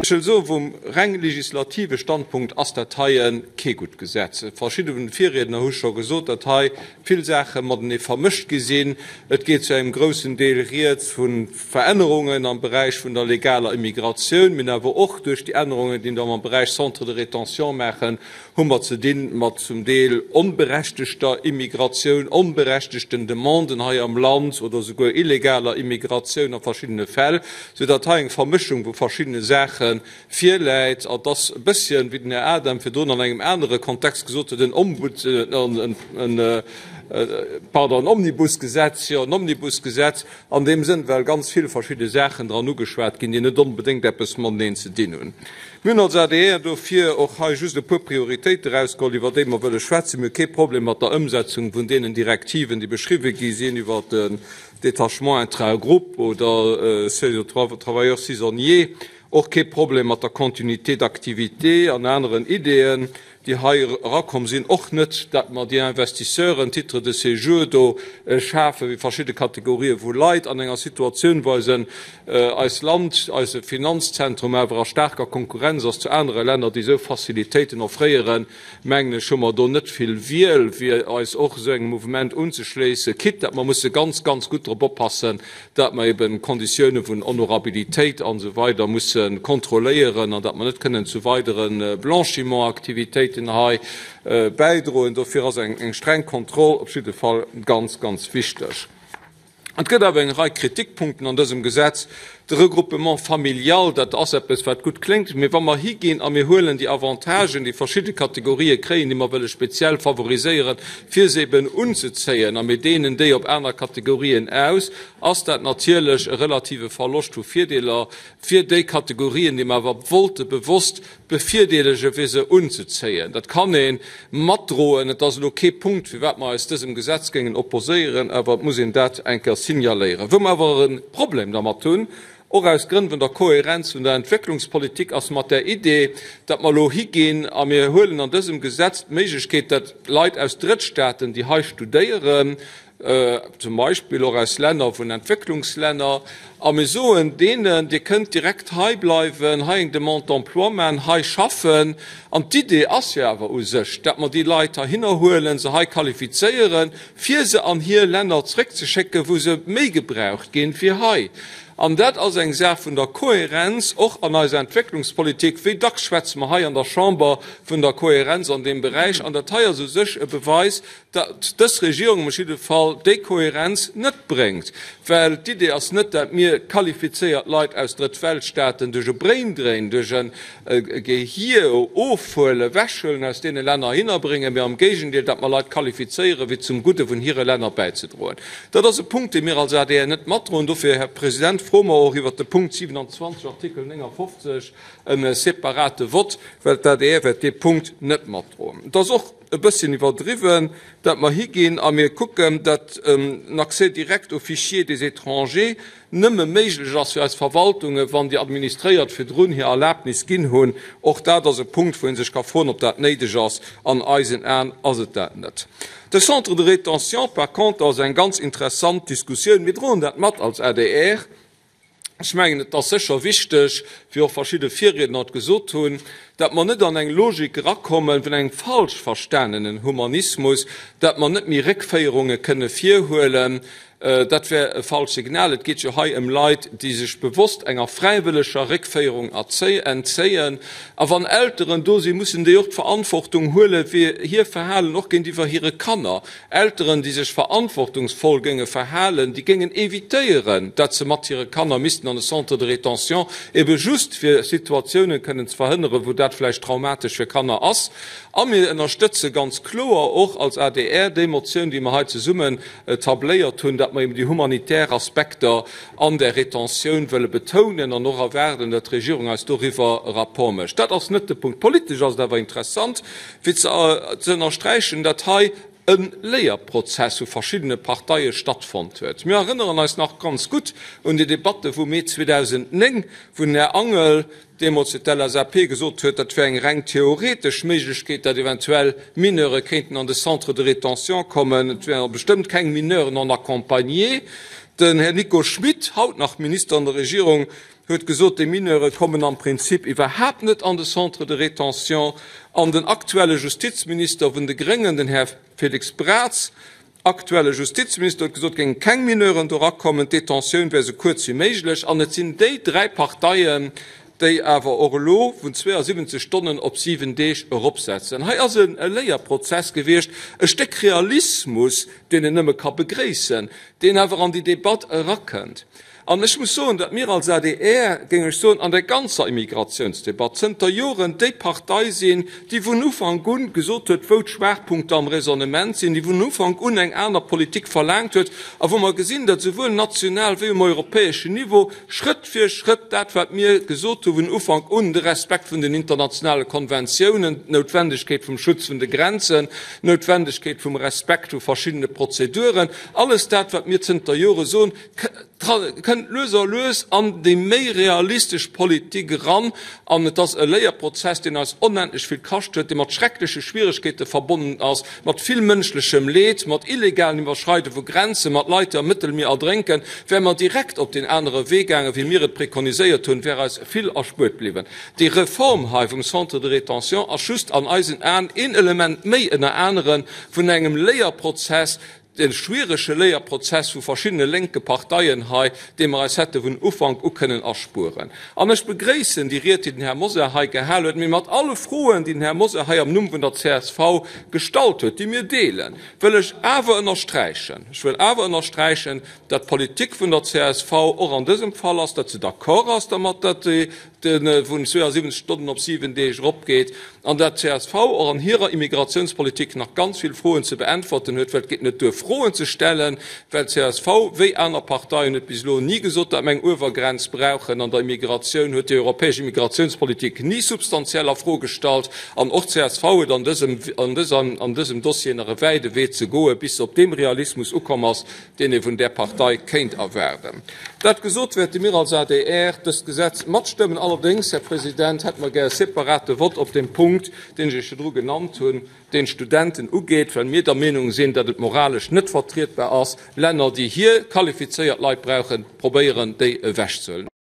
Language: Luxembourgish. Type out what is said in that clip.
Ech wëll soen, vum reng legislative Standpunkt ass dat heie kee gutt Gesetz. Verschidde Virriedner hu scho gesot, datt hei vill Saache matenee vermëscht gi sinn. Et geet zu engem groussen Deel rieds vu Verännerungen am Beräich vun der legaler Immigratioun, mee awer och duerch déi Ännerungen, déi mer am Beräich Centre de rétention maachen, hu mer ze dinn mat zum Deel onberechtegter Immigratioun, onberechtegten Demanden hei am Land oder souguer illegaler Immigratioun a verschiddene Fäll, soudatt hei eng Vermëschung vu verschiddene Saache virläit. An et ass e bësschen, wéi den Här Adam virdrun an engem anere Kontext gesot huet, en Ombud, en, pardon, en Omnibusgesetz, jo, en Omnibusgesetz an deem Sënn, well ganz vill verschidde Saachen dran ugeschwat ginn, déi net onbedéngt eppes mateneen ze dinn hunn. Mir hunn als adr dofir och hei just e puer Prioritéite erausgeholl, iwwer déi mer wëlle schwätzen. Mir hu kee Problem mat der Ëmsetzung vun deenen Direktiven, déi beschriwwe gi sinn iwwer den Détachement intra-groupe oder Seuil de travailleurs saisonniers, och kee Problem mat der Continuité d'activité an aneren Ideeën. déi hei erakomm sinn, och net, datt mer déi Investisseuren Titre de séjour do schafe wéi verschidde Kategorië vu Leit an enger Situatioun, wou eisen, eist Land, eise Finanzzentrum awer a staarker Konkurrenz ass zu anere Länner, déi esou Facilitéiten offréieren, mengen ech, hu mer do net vill Wiel, wéi eis och esou engem Mouvement unzeschléissen, quitte datt mer musse ganz, ganz gutt drop oppassen, datt mer eben d'Konditioune vun Honorabilitéit an esou weider musse kontrolléieren an datt mer net kënnen zu weidere Blanchiment-Aktivitéiten hei bäidroen. Dofir ass eng streng Kontroll op jidde Fall ganz, ganz wichteg. Et gëtt awer eng Rei Kritikpunkten an dësem Gesetz. De Regroupement familial, dat ass eppes, wat gutt kléngt, mee wa mer higinn a mir huelen déi Avantagen, déi verschidde Kategorië kréien, déi mer wëlle speziell favoriséieren, fir se eben unzezéien, a mir deenen déi op aner Kategorien aus, ass dat natierlech e relative Verloscht vu Virdeeler fir déi Kategorien, déi mer awer wollte bewosst bevirdeelege fir se unzezéien. Dat kann ee matdroen. Et ass elo kee Punkt, firwat mer eis dësem Gesetz géingen opposéieren, awer et muss een dat eng Kéier signaléieren. Wou mer awer e Problem dermat hunn, och aus Grënn vun der Kohärenz vun der Entwécklungspolitik, ass mat där Idee, datt mer elo higinn a mir huelen an dësem Gesetz d'Méiglechkeet, datt Leit aus Drëttstaaten, déi hei studéieren, zum Beispill och aus Länner vun Entwécklungslänner, a mir soen deenen, Dir kënnt direkt hei bleiwen, hei eng Demande d'emploi maachen, hei schaffen. An d'Idee ass jo awer u sech, dat mer déi Leit heihinner huelen, se hei qualifizéieren, fir se an hir Länner zréckzeschécken, wou se méi gebraucht ginn wéi hei. An dat ass eng Saach vun der Kohärenz och an eiser Entwécklungspolitik. Wéi dacks schwätze mer hei an der Chamber vun der Kohärenz an deem Beräich? An dat hei ass u sech e Beweis, datt dës Regierung op jidde Fall déi Kohärenz net bréngt, well d'Idee ass net, datt mir qualifizéiert Leit aus Drëttweltstaaten duerch e Braindrain, duerch e Gehier ofhuelen, ewechhuelen, aus deene Länner hinnerbréngen, mee am Géigendeel, datt mer Leit qualifizéieren, fir zum Gudde vun hire Länner bäizedroen. Dat ass e Punkt, dee mir als adr net matdroen. Dofir, Här President, froe mer och iwwert de Punkt 27, Artikel 59, e separate Vott, well d'ADR wäert dee Punkt net matdroen. Et ass och e bësschen iwwerdriwwen, dat mer higinn a mir kucken, dat en Accès direct au fichier des étrangers nëmme méiglech ass fir eis Verwaltungen, wann déi Administréiert virdrun hir Erlaabnis ginn hunn. Och dat ass e Punkt, wou ee sech ka froen, ob dat néideg ass. An eisen Aen ass et dat net. De Centre de rétention par contre ass eng ganz interessant Diskussioun. Mir droen dat mat als adr. Ech mengen, et ass sécher wichteg, wéi och verschidde Virriedner et gesot hunn, datt mer net an eng Logik erakommen vun engem falsch verstanenen Humanismus, datt mer net méi Réckféierunge kënne virhuelen. Dat wär e falscht Signal. Et geet jo hei ëm Leit, déi sech bewosst enger fräiwëlleger Réckféierung entzéien. A wann Elteren do sinn, mussen déi och d'Verantwortung huele fir hir Verhalen, och géintiwwer hire Kanner. Elteren, déi sech verantwortungsvoll géinge verhalen, déi géingen evitéieren, dat se mat hire Kanner missten an e Centre de rétention, ebe just fir Situatiounen kënnen ze verhënneren, wou dat vläicht traumatesch fir Kanner ass. A mir ënnerstëtze ganz kloer och als adr déi Motioun, déi mer hei zesummen tabléiert hunn, dat mer eben déi humanitär Aspekter an där Rétentioun wëlle betounen an och erwaarden, dat d'Regierung eis doriwwer e Rapport mécht. Dat ass net de Punkt. Politesch ass et awer interessant, fir ze ënnersträichen, dat hei e Léierprozess vu verschiddene Parteie stattfonnt huet. Mir erënneren eis nach ganz gutt un déi Debatte vu Mee 2009, wou den Här Angel, deemools fir d'LSAP, gesot huet, dat wär eng reng theoretesch Méiglechkeet, dat eventuell Mineure kéinten an de Centre de rétention kommen. Et wären bestëmmt keng Mineurs non accompagnés. Den Här Nico Schmit, haut nach Minister an der Regierung, huet gesot, déi Mineure kommen am Prinzip iwwerhaapt net an de Centre de rétention. An den aktuelle Justizminister vun de Gréngen, den Här Félix Braz, aktuelle Justizminister, huet gesot, et géinge keng Mineuren do erakommen, d'Détentioun wär esou kuerz wéi méiglech. An et sinn déi dräi Parteien, déi awer och elo vun 72 Stonnen op 7 Deeg eropsetzen. Hei ass e Léierprozess gewiescht, e Stéck Realismus, deen een nëmme ka begréissen, deen awer an déi Debatt erakënnt. An ech muss soen, datt mir als adr, géing ech soen, an der ganzer Immigrationsdebatt zënter Joren déi Partei sinn, déi vun Ufank un gesot huet, wou d'Schwaachpunkter am Raisonnement sinn, déi vun Ufank un eng aner Politik verlaangt huet a wou mer gesinn, datt esouwuel national wéi um europäeschen Niveau Schrëtt fir Schrëtt dat, wat mir gesot hu vun Ufank un, de Respekt vun den internationale Konventiounen, d'Noutwendegkeet vum Schutz vun de Grenzen, d'Noutwendegkeet vum Respekt vu verschiddene Prozeduren, alles dat, wat mir zënter Jore soen, kënnt lues a lues an déi méi realistesch Politik eran. An et ass e Léierprozess, deen eis onendlech vill kascht huet, dee mat schreckleche Schwieregkeete verbonnen ass, mat vill mënschlechem Leed, mat illegalen Iwwerschreide vu Grenzen, mat Leit, déi am Mëttelmier erdrénken. Wäre mer direkt op deen anere Wee gaangen, wéi mir et prekoniséiert hunn, wär eis vill erspuert bliwwen. Déi Reform hei vum Centre de rétention ass just an eisen Aen een Element méi ënner anere vun engem Léierprozess, de schwierege Léierprozess vu verschiddene lénke Parteien hei, dee mer eis hätte vun Ufank u kënnen erspueren. An ech begréissen déi Ried, déi den Här Mosar hei gehal huet, mee mat alle Froen, déi den Här Mosar hei am Numm vun der csv gestallt huet, déi mir deelen, wëll ech awer ënnersträichen, ech wëll awer ënnersträichen, datt d'Politik vun der csv och an dësem Fall ass, datt se d'accord ass dermat, datt déi vun 72 Stonnen op 7 Deeg eropgeet an dat d'CSV och an hirer Immigrationspolitik nach ganz vill Froen ze beäntwerten huet, well et geet net duer Froen ze stellen, well d'CSV, wéi aner Parteien, huet bis elo ni gesot, datt mer eng Uewergrenz brauchen an der Immigratioun, huet déi europäesch Immigrationspolitik ni substantiell a Fro gestallt an och d'CSV huet an dësem, an dësem, an dësem Dossier nach e wäide Wee ze goen, bis se op deem Realismus ukomm ass, deen ee vun där Partei kéint erwaarden. Dat gesot, wäerte mir als adr dëst Gesetz matstëmmen. Allerdéngs, Här President, hätte mer gär e separate Vott op deem Punkt, deen ech Iech virdru genannt hunn, deen d'Studenten ugeet, well mir der Meenung sinn, datt et moralesch net vertrietbar ass, Länner, déi hir qualifizéiert Leit brauchen, probéieren, déi ewechzehuelen.